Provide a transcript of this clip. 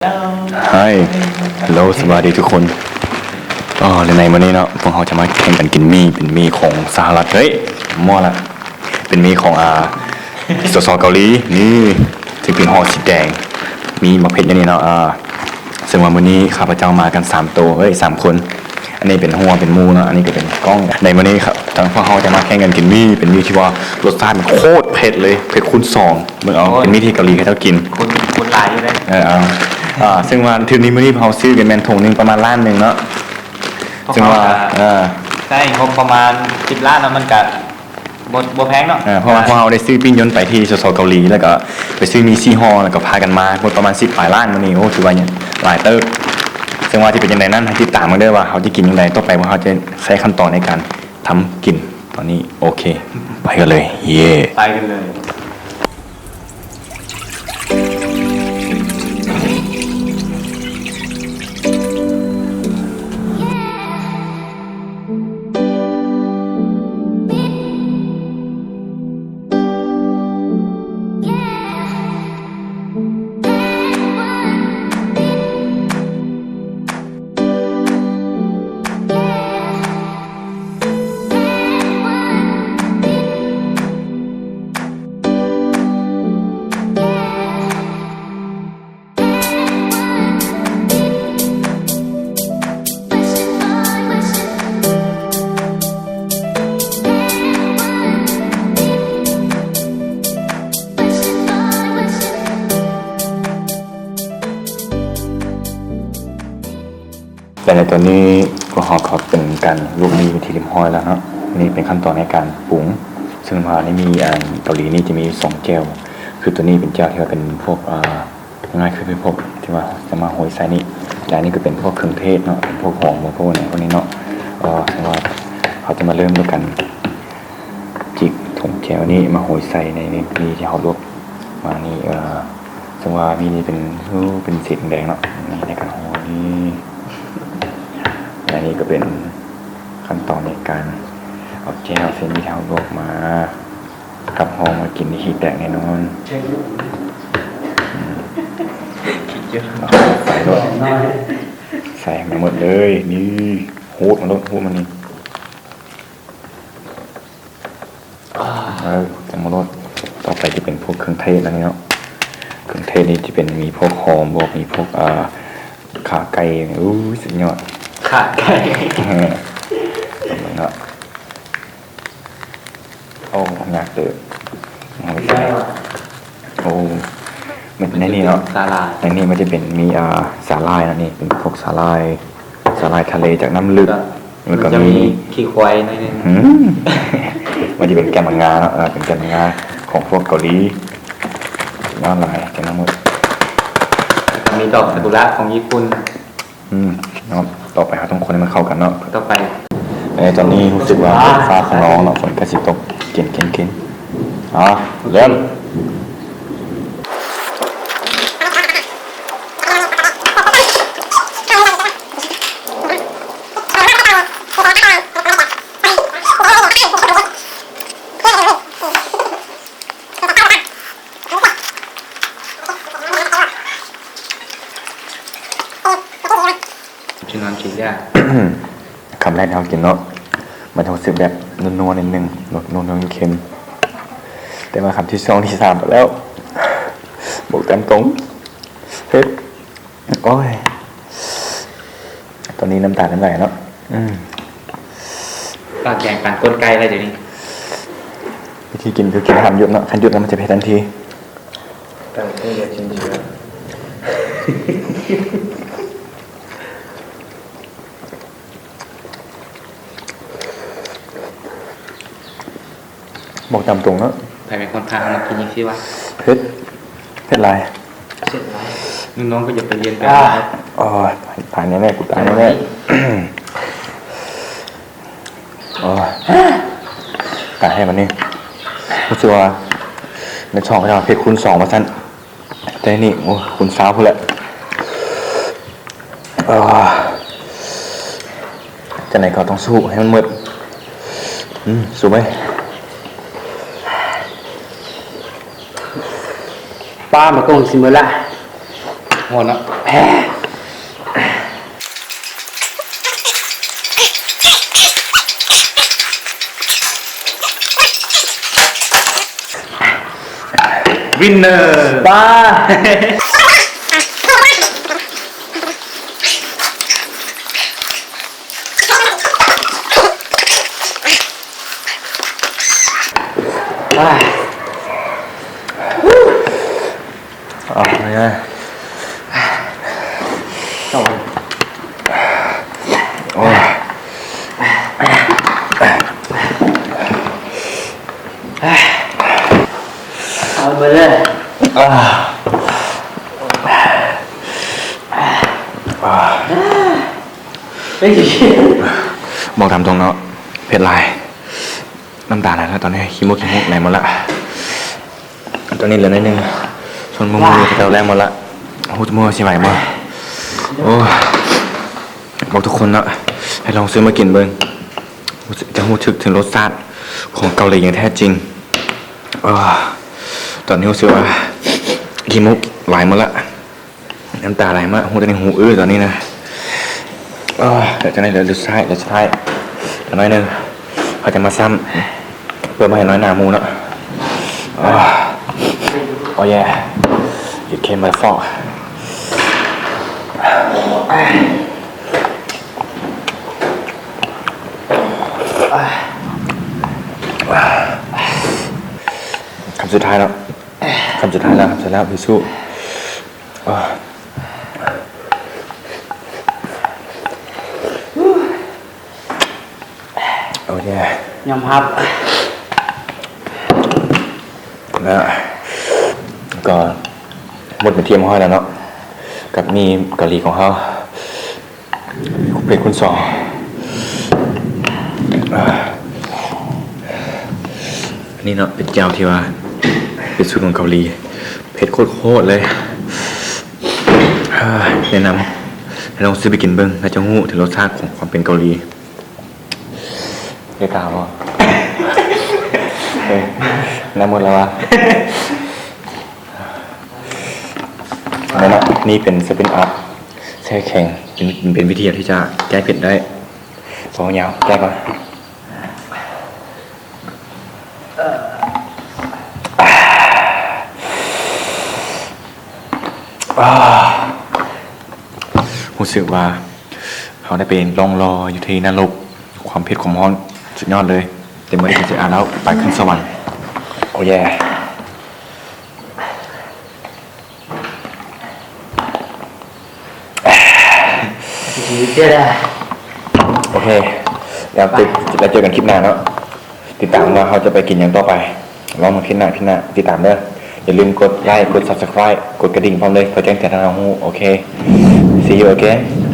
Hi Hello ສະບາຍດີທຸກຄົນ. ອໍ ແລະ ໃນມື້ນີ້ເນາະ ພວກເຮົາຈະມາແຂ່ງກັນກິນໝີ່ ເປັນໝີ່ຂອງສະຫະລັດ. ເຮີ້ຍ ມົວລະ ເປັນໝີ່ຂອງ ອ່າ ສສ ເກົາຫຼີ ນີ້ ທີ່ເປັນຫໍ່ສີແດງ ມີໝາກເຜັດຢູ່ນີ້ເນາະ. ອ່າ ເຊິ່ງວ່າມື້ນີ້ຂ້າພະເຈົ້າມາກັນສາມໂຕ ເອີຍ ສາມຄົນ. ອັນນີ້ເປັນຫົວ ເປັນໝູເນາະ ອັນນີ້ກໍເປັນກ້ອງ. ໃນມື້ນີ້ ທາງພວກເຮົາຈະມາແຂ່ງກັນກິນໝີ່ ເປັນໝີ່ທີ່ວ່າລົດຊາດມັນໂຄດເຜັດເລີຍ ເຜັດຄູນສອງ. ເບິ່ງເອົາ ໂອ້ຍ ເປັນໝີ່ທີ່ເກົາຫຼີເຂົາເຈົ້າກິນ. ຄົນ ຄົນຫຼາຍຢູ່ເດ້. ເອີ ເອົາ ອ່າ ເຊິ່ງວ່າທຶນນີ້ມື້ນີ້ເຮົາຊື້ກັນແມ່ນຖົງໜຶ່ງປະມານລ້ານໜຶ່ງເນາະ. ເຊິ່ງວ່າ ເອີ ໃຊ້ງົບປະມານສິບລ້ານເນາະ ມັນກະ ບໍ່ ບໍ່ແພງເນາະ. ເອີ ເພາະວ່າ ອ່າ ພວກເຮົາໄດ້ຊື້ປີ້ງຍົນໄປທີ່ ສສ ເກົາຫຼີ ແລ້ວກໍໄປຊື້ໝີ່ສີ່ຫໍ່ ແລ້ວກໍພາກັນມາ ໝົດປະມານສິບປາຍລ້ານມື້ນີ້. ໂອ້ ຖືວ່າຫຼາຍເຕີບ. ເຊິ່ງວ່າຊິເປັນຈັ່ງໃດນັ້ນ ໃຫ້ຕິດຕາມເບິ່ງເດີວ່າເຮົາຈະກິນຈັ່ງໃດ. ຕໍ່ໄປພວກເຮົາຈະໃຊ້ຂັ້ນຕອນໃນການທຳກິນຕອນນີ້. ໂອເຄ ໄປກັນເລີຍ. ເຢ້ ໄປກັນເລີຍ. ແລະ ໃນຕອນນີ້ພວກເຮົາກໍເປັນການລວກໝີ່ເປັນທີ່ຮຽບຮ້ອຍແລ້ວເນາະ. ນີ້ເປັນຂັ້ນຕອນໃນການປຸງ ເຊິ່ງວ່າໃນໝີ່ ອັນ ເກົາຫຼີນີ້ຈະມີສອງແຈ່ວ ຄືໂຕນີ້ເປັນແຈ່ວທີ່ວ່າເປັນພວກ ອ່າ ງ່າຍຄືເປັນພວກທີ່ວ່າຈະມາໂຮຍໃສ່ນີ້ ແລະ ອັນນີ້ກໍເປັນພວກເຄື່ອງເທດເນາະ ເປັນພວກຫອມ ພວກຫຍັງພວກນີ້ເນາະ. ເອີ ເຊິ່ງວ່າເຮົາຈະມາເລີ່ມດ້ວຍການຈິກຖົງແຈ່ວນີ້ມາໂຮຍໃສ່ໃນ ໃນໝີ່ທີ່ເຮົາລວກມານີ້. ເອີ ເຊິ່ງວ່າໝີ່ນີ້ເປັນ ເປັນສີແດງໆເນາະ ນີ້ໃນການໂຮຍນີ້ ແລະ ນີ້ກໍເປັນຂັ້ນຕອນໃນການເອົາແຈ່ວໃສ່ໝີ່ທີ່ເຮົາລວກມາ ກັບຫ້ອງມາກິນນີ້ຂີ້ແຕກແນ່ນອນ. ອືມ ໃສ່ໂລດ ໃສ່ໃຫ້ໝົດເລີຍ. ນີ້ ຮູດມາໂລດ ຮູດມານີ້. ເອີ ໃສ່ໝົດໂລດ. ຕໍ່ໄປຈະເປັນພວກເຄື່ອງເທດແລ້ວນີ້ເນາະ. ເຄື່ອງເທດນີ້ຈະເປັນ ມີພວກຫອມ ບວກມີພວກ ອ່າ ຂາໄກ່. ໂອ້ຍ ສຸດຍອດ ຂາໄກ່. ເອີ ເນາະ. ໂອ້ ຍາກເຕີບ. ໂອ້ຍ ໂອ້ ໃນນີ້ເນາະ ສາຫຼ່າຍ ໃນນີ້ມັນຈະເປັນ ມີ ອ່າ ສາຫຼ່າຍເນາະ. ນີ້ເປັນພວກສາຫຼ່າຍ ສາຫຼ່າຍທະເລຈາກນ້ຳເລິກ ແລ້ວກໍມີ ມີຂີ້ຄວາຍໜ້ອຍໜຶ່ງ. ອືມ ມັນຈະເປັນແກ່ນໝາກງາເນາະ. ເອີ ເປັນແກ່ນໝາກງາຂອງພວກເກົາຫຼີ. ຍອດຫຼາຍ ແກ່ນໝາກ ແລ້ວກໍມີດອກຊາກຸຣະຂອງຍີ່ປຸ່ນ. ອືມ ເນາະ ຕໍ່ໄປເຮົາຕ້ອງຄົນໃຫ້ມັນເຂົ້າກັນເນາະ. ຕໍ່ໄປ ເອີ ຕອນນີ້ຮູ້ສຶກວ່າຟ້າຄະນອງເນາະ ຝົນກະຊິຕົກ ເຢັນໆໆ. ເອົາ ເລີ່ມ. ກິນນ້ຳກິນຢາ ຄຳແລກທີ່ເຮົາກິນເນາະ ມັນຈະຮູ້ສຶກແບບນົວໆ ນິດໜຶ່ງ ນົວໆ ເຄັມ. ແຕ່ວ່າຄຳທີສອງ ທີສາມໄປແລ້ວ ບອກຕາມຕົງ ເຜັດ. ໂອ້ຍ ຕອນນີ້ນ້ຳຕານ້ຳໄຫຼເນາະ. ອືມ ປາກແດງປານກົ້ນໄກ່ແລ້ວດຽວນີ້. ວິທີກິນຄືກິນຫ້າມຢຸດເນາະ, ຄັນຢຸດແລ້ວມັນຈະເຜັດທັນທີ. ແຕ່ວ່າເພິ່ນຢາກກິນດີແລ້ວ. ບອກຕາມຕົງເນາະ. ໃຜເປັນຄົນພາເຮົາມາກິນຈັ່ງຊີ້ວະ? ເຜັດ ເຜັດຫຼາຍ ເຜັດຫຼາຍ. ນ້ອງໆ ກໍຢ່າໄປລຽນແບບ. ໂອ້ຍ ຕາຍແນ່ໆ ກູຕາຍແນ່ໆ. ໂອ້ຍ ຕາຍແທ້ບັດນີ້. ຮູ້ສຶກວ່າໃນຊ່ອງເຂົາເຈົ້າເຜັດຄູນສອງວ່າຊັ້ນ. ແຕ່ນີ້ ໂອ້ຍ ຄູນຊາວພຸ້ນແຫຼະ. ເອີ ຈັ່ງໃດກໍຕ້ອງສູ້ໃຫ້ມັນໝົດ. ອືມ ສູ້ໄປ. ປ້າມາກົງຊິໝົດລະ. ພໍເນາະ ວິນເນີ ປາ ອ່າ ເອົາເລີຍ ໂອ້ຍ ເອົາເບິດເລີຍ ອ່າ ອ່າ ບອກຕາມຕົງເນາະ ເຜັດຫຼາຍ ນ້ຳຕາໄຫຼແລ້ວຕອນນີ້ ຂີ້ມູກຂີ້ມູກໄຫຼໝົດລະ ຕອນນີ້ເຫຼືອໜ້ອຍໜຶ່ງ ຊົນມືມືເຂົາເຈົ້າແລ້ວໝົດລະ ຮູ້ ບໍ່ຮູ້ຊິໄຫວບໍ່ ໂອ້ຍ ບອກທຸກຄົນເນາະ ໃຫ້ລອງຊື້ມາກິນເບິ່ງ ຈະຮູ້ສຶກເຖິງລົດຊາດຂອງເກົາຫຼີຢ່າງແທ້ຈິງ ເອີ ຕອນນີ້ຮູ້ສຶກວ່າຂີ້ມູກໄຫຼໝົດລະ ນ້ຳຕາໄຫຼມາ ຮູ້ແຕ່ໃນຫູອື້ຕອນນີ້ນະ ເອີ ດຽວຈັ່ງໃດ ເຫຼືອສຸດທ້າຍ ເຫຼືອສຸດທ້າຍ ໜ້ອຍໜຶ່ງ ເຮົາຈະມາຊ້ຳ ເພື່ອບໍ່ໃຫ້ນ້ອຍໜ້າໝູ່ເນາະ ເອີ Oh yeah, it came by force. ຄຳສຸດທ້າຍແລ້ວ ຄຳສຸດທ້າຍແລ້ວ ຄຳສຸດທ້າຍແລ້ວ ເຮົາສູ້ ໂອເຄ ຍອມຮັບ ແລ້ວກໍໝົດເປັນທີ່ຮຽບຮ້ອຍແລ້ວເນາະ ກັບໝີ່ເກົາຫຼີຂອງເຮົາ ເປັນຄູນສອງ ອັນນີ້ເນາະ ເປັນແຈ່ວທີ່ວ່າເປັນສູດຂອງເກົາຫຼີ ເຜັດໂຄດໆເລີຍ ແນະນຳໃຫ້ລອງຊື້ໄປກິນເບິ່ງ ແລ້ວຈະຮູ້ເຖິງລົດຊາດຂອງຄວາມເປັນເກົາຫຼີ ໄດ້ຕາບໍ່ ເອີ ນ້ຳໝົດແລ້ວວະ ນັ້ນເນາະ ນີ້ເປັນ Seven Up ແຊ່ແຂງ ເປັນ ເປັນວິທີທີ່ຈະແກ້ເຜັດໄດ້ ພໍຍາວ ແກ້ກ່ອນ ຮູ້ສຶກວ່າເຮົາໄດ້ໄປລ່ອງລໍຢູ່ທີ່ນະລົກ ຄວາມເຜັດຄວາມຮ້ອນ ສຸດຍອດເລີຍ ແຕ່ມື້ນີ້ເປັນຊິອາດແລ້ວ ໄປຂຶ້ນສະຫວັນ ໂອເຢ. ໂອເຄ ແລ້ວເຈີ ແລ້ວເຈີກັນຄລິບໜ້າເນາະ ຕິດຕາມວ່າເຮົາຈະໄປກິນຫຍັງຕໍ່ໄປ ລອງມາຄລິບໜ້າ ຄລິບໜ້າ ຕິດຕາມເດີ ຢ່າລືມກົດໄລ ກົດ Subscribe ກົດກະດິ່ງພ້ອມເລີຍ ເພື່ອແຈ້ງເຕືອນໃຫ້ເຮົາຮູ້ ໂອເຄ See you again.